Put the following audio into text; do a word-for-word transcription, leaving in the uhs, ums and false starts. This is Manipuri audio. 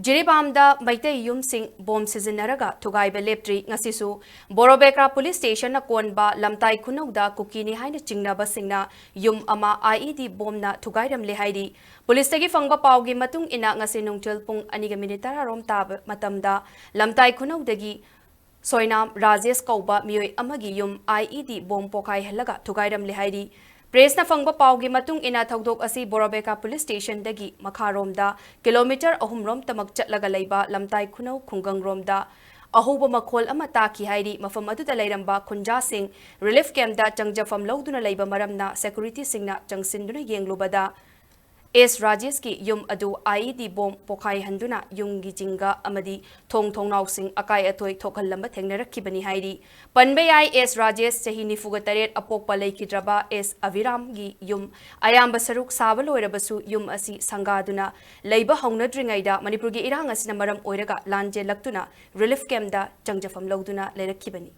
ꯖꯤꯔꯤꯕꯥꯝꯗ ꯃꯩꯇꯩ ꯌꯨꯝꯁꯤꯡ ꯕꯣꯝ ꯁꯤꯖꯤꯟꯅꯔꯒ ꯊꯨꯒꯥꯏꯕ ꯂꯦꯞꯇ꯭ꯔꯤ꯫ ꯉꯁꯤꯁꯨ ꯕꯣꯔꯣꯕꯦꯀ꯭ꯔꯥ ꯄꯨꯂꯤꯁ ꯁ꯭ꯇꯦꯁꯟꯅ ꯀꯣꯟꯕ ꯂꯝꯇꯥꯏ ꯈꯨꯅꯧꯗ ꯀꯨꯀꯤꯅꯤ ꯍꯥꯏꯅ ꯆꯤꯡꯅꯕꯁꯤꯡꯅ ꯌꯨꯝ ꯑꯃ ꯑꯥꯏ ꯏ ꯗꯤ ꯕꯣꯝꯅ ꯊꯨꯒꯥꯏꯔꯝꯂꯦ ꯍꯥꯏꯔꯤ꯫ ꯄꯨꯂꯤꯁꯇꯒꯤ ꯐꯪꯕ ꯄꯥꯎꯒꯤ ꯃꯇꯨꯡ ꯏꯟꯅ, ꯉꯁꯤ ꯅꯨꯡꯊꯤꯜ ꯄꯨꯡ ꯑꯅꯤꯒ ꯃꯤꯅꯤꯠ ꯇꯔꯥ ꯔꯣꯝ ꯇꯥꯕ ꯃꯇꯝꯗ ꯂꯝꯇꯥꯏ ꯈꯨꯅꯧꯗꯒꯤ ꯁꯣꯏꯅꯥꯝ ꯔꯥꯖꯦꯁ ꯀꯧꯕ ꯃꯤꯑꯣꯏ ꯑꯃꯒꯤ ꯌꯨꯝ ꯑꯥꯏ ꯏ ꯗꯤ ꯕꯣꯝ ꯄꯣꯈꯥꯏꯍꯜꯂꯒ ꯊꯨꯒꯥꯏꯔꯝꯂꯦ ꯍꯥꯏꯔꯤ꯫ ꯄ꯭ꯔꯦꯁꯅ ꯐꯪꯕ ꯄꯥꯎꯒꯤ ꯃꯇꯨꯡ ꯏꯟꯅ, ꯊꯧꯗꯣꯛ ꯑꯁꯤ ꯕꯣꯔꯣꯕꯦꯀꯥ ꯄꯨꯂꯤꯁ ꯁ꯭ꯇꯦꯁꯟꯗꯒꯤ ꯃꯈꯥꯔꯣꯝꯗ ꯀꯤꯂꯣꯃꯤꯇꯔ ꯑꯍꯨꯝ ꯔꯣꯝꯇꯃꯛ ꯆꯠꯂꯒ ꯂꯩꯕ ꯂꯝꯇꯥꯏ ꯈꯨꯅꯧ ꯈꯨꯡꯒꯪꯔꯣꯝꯗ ꯑꯍꯧꯕ ꯃꯈꯣꯜ ꯑꯃ ꯇꯥꯈꯤ ꯍꯥꯏꯔꯤ꯫ ꯃꯐꯝ ꯑꯗꯨꯗ ꯂꯩꯔꯝꯕ ꯈꯨꯟꯖꯥꯁꯤꯡ ꯔꯤꯂꯤꯐ ꯀꯦꯝꯞꯇ ꯆꯪꯖꯐꯝ ꯂꯧꯗꯨꯅ ꯂꯩꯕ ꯃꯔꯝꯅ ꯁꯦꯀ꯭ꯌꯨꯔꯤꯇꯤꯁꯤꯡꯅ ꯆꯪꯁꯤꯟꯗꯨꯅ ꯌꯦꯡꯂꯨꯕꯗ, ꯑꯦꯁ ꯔꯥꯖꯦꯁꯀꯤ ꯌꯨꯝ ꯑꯗꯨ ꯑꯥꯏ ꯏ ꯗꯤ ꯕꯣꯝ ꯄꯣꯈꯥꯏꯍꯟꯗꯨꯅ ꯌꯨꯝꯒꯤ ꯖꯤꯡꯒ ꯑꯃꯗꯤ ꯊꯣꯡ ꯊꯣꯡꯅꯥꯎꯁꯤꯡ ꯑꯀꯥꯏ ꯑꯊꯣꯏ ꯊꯣꯛꯍꯜꯂꯝꯕ ꯊꯦꯡꯅꯔꯛꯈꯤꯕꯅꯤ ꯍꯥꯏꯔꯤ꯫ ꯄꯟꯕ ꯌꯥꯏ, ꯑꯦꯁ ꯔꯥꯖꯦꯁ, ꯆꯍꯤ ꯅꯤꯐꯨꯒ ꯇꯔꯦꯠ, ꯑꯄꯣꯛꯄ ꯂꯩꯈꯤꯗ꯭ꯔꯕ ꯑꯦꯁ ꯑꯚꯤꯔꯥꯝꯒꯤ ꯌꯨꯝ ꯑꯌꯥꯝꯕ ꯁꯔꯨꯛ ꯁꯥꯕ ꯂꯣꯏꯔꯕꯁꯨ, ꯌꯨꯝ ꯑꯁꯤ ꯁꯪꯒꯥꯗꯨꯅ ꯂꯩꯕ ꯍꯧꯅꯗ꯭ꯔꯤꯉꯩꯗ ꯃꯅꯤꯄꯨꯔꯒꯤ ꯏꯔꯥꯡ ꯑꯁꯤꯅ ꯃꯔꯝ ꯑꯣꯏꯔꯒ ꯂꯥꯟꯖꯦꯜꯂꯛꯇꯨꯅ ꯔꯤꯂꯤꯐ ꯀꯦꯝꯞꯇ ꯆꯪꯖꯐꯝ ꯂꯧꯗꯨꯅ ꯂꯩꯔꯛꯈꯤꯕꯅꯤ꯫